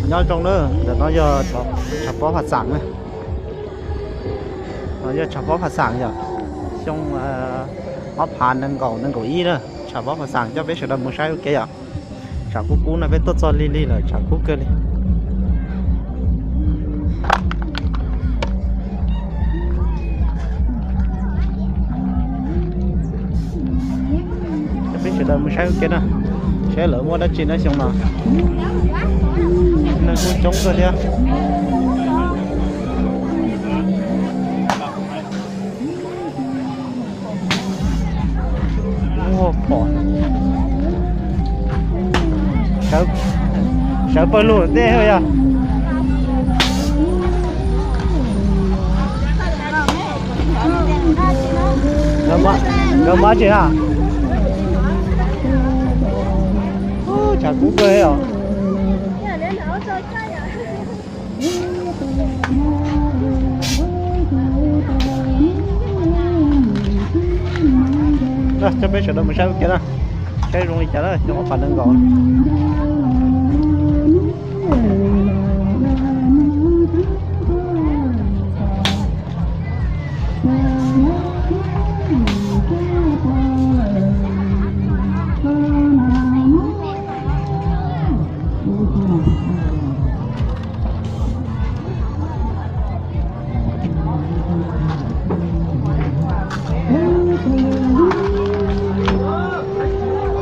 Nyob zoo na, ntawm no yog tshav pob Pha Xaam na. No yog tshav pob Pha Xaam yog xyoo ob phav nees nkaum nees nkaum ib na. Tshav pob Pha Xaam coj peb sawv daws mus saib ua ke yom. Tshav kub kub no peb tuaj txog lig lig lawm, tshav kub kawg li. Coj peb sawv daws mus saib ua ke na, saib lawv muaj dab tsi na xyoo no. Neeg kuj coob kawg thiab. Sawv pawg lug tej yog. Nkawd mob tsis na? Tshav kub kawg os. Coj peb sawv daws mus saib ua ke na, saib zoo li cas na, xyoo ob phav nees nkaum.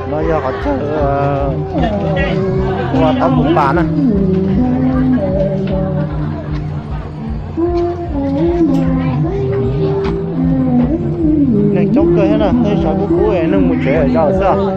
No yog qhov chaw ua tau mus pas na. Neeg coob kawg thiab na, tej tshav kub kub es neeg mus tsev zom zaws xwb.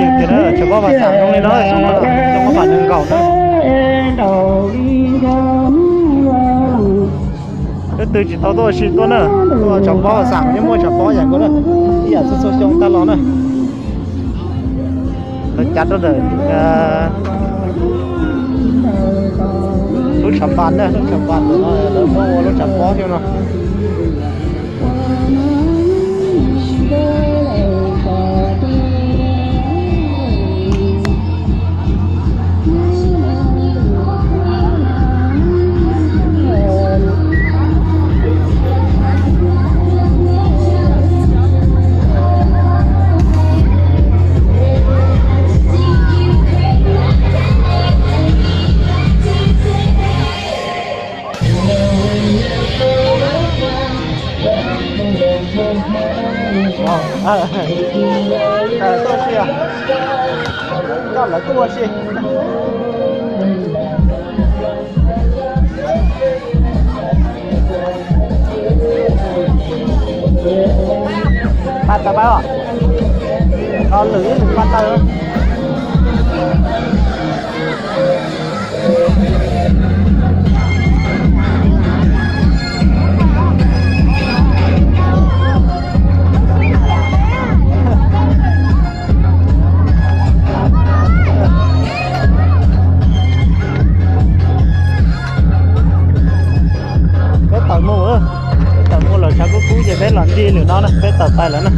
Ces tias na, tshav pob Pha Xaam zoo li no, xyoo no, xyoo ob phav nees nkaum na. Leej twg tsis tau tuaj ua si tuaj na, tuaj tshav pob Pha Xaam yeej muaj tshav pob yam nkaus na, ib yam txhua txhua xyoo tag los na. Lawv cav rau ntawm lub tshav pas na, lub tshav pas ntawm no lawv muab ua lub tshav pob xyoo no. Tuaj si, coj lawv tuaj ua si. Pab tawm pab os. Lwm ib lwm pab tawm. Peb tawm mus, peb tawm mus lawm tshav kub kub ces peb los ncig lwm no na, peb tawm tais lawm na.